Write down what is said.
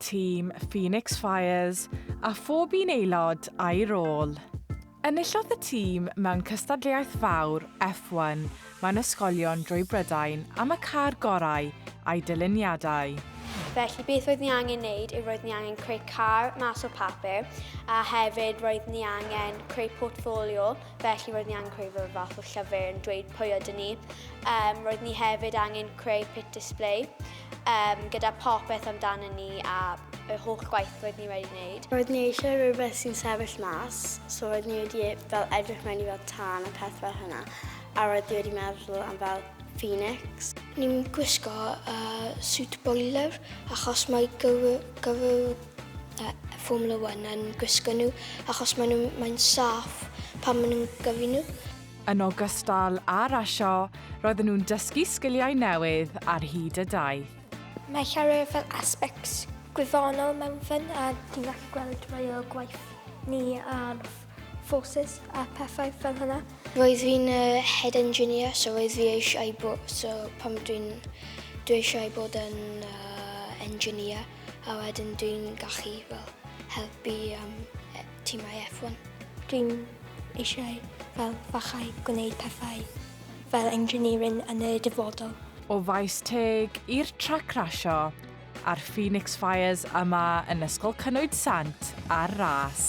tîm Phoenix Fires a phob un aelod a'i rôl. Enillodd y tîm mewn cystadleuaeth fawr F1 mewn ysgolion drwy Brydain am y car gorau a'i dyluniadau. Felly beth roedd ni angen wneud yw roedd ni angen creu car mas o papur a hefyd roedd ni angen creu portffolio, felly roedd ni angen creu fel fath o llyfr yn dweud pwy ydyn ni. Um, roedd ni hefyd angen creu pit display um, gyda popeth amdano ni a y holl gwaith roedd ni wedi wneud. Roedd ni eisiau rhywbeth sy'n sefyll mas, so roedd ni wedi fel edrych mewn i fel tân a peth fel hynna, a roedd ni wedi meddwl am fel Phoenix. Ni'n gwisgo uh, suit boiler achos mae gyrru, gyrru uh, Formula 1 yn gwisgo nhw achos maen nhw, mae'n saff pan maen nhw'n gyrru nhw. Yn ogystal â rasio, roedden nhw'n dysgu sgiliau newydd ar hyd y daith. Mae llawer o fel aspects gwyddonol mewn fun a ti'n gallu gweld rhai o gwaith ni ar forces a pethau fel hynna. Roedd fi'n uh, head engineer, so roedd fi eisiau bod, so pam dwi'n dwi eisiau bod yn uh, engineer, a wedyn dwi'n gallu fel helpu um, tîmau F1. Dwi'n eisiau fel fachau gwneud pethau fel engineering yn y dyfodol. O faes teg i'r trac rasio, a'r Phoenix Fires yma yn Ysgol Cynwyd Sant ar ras.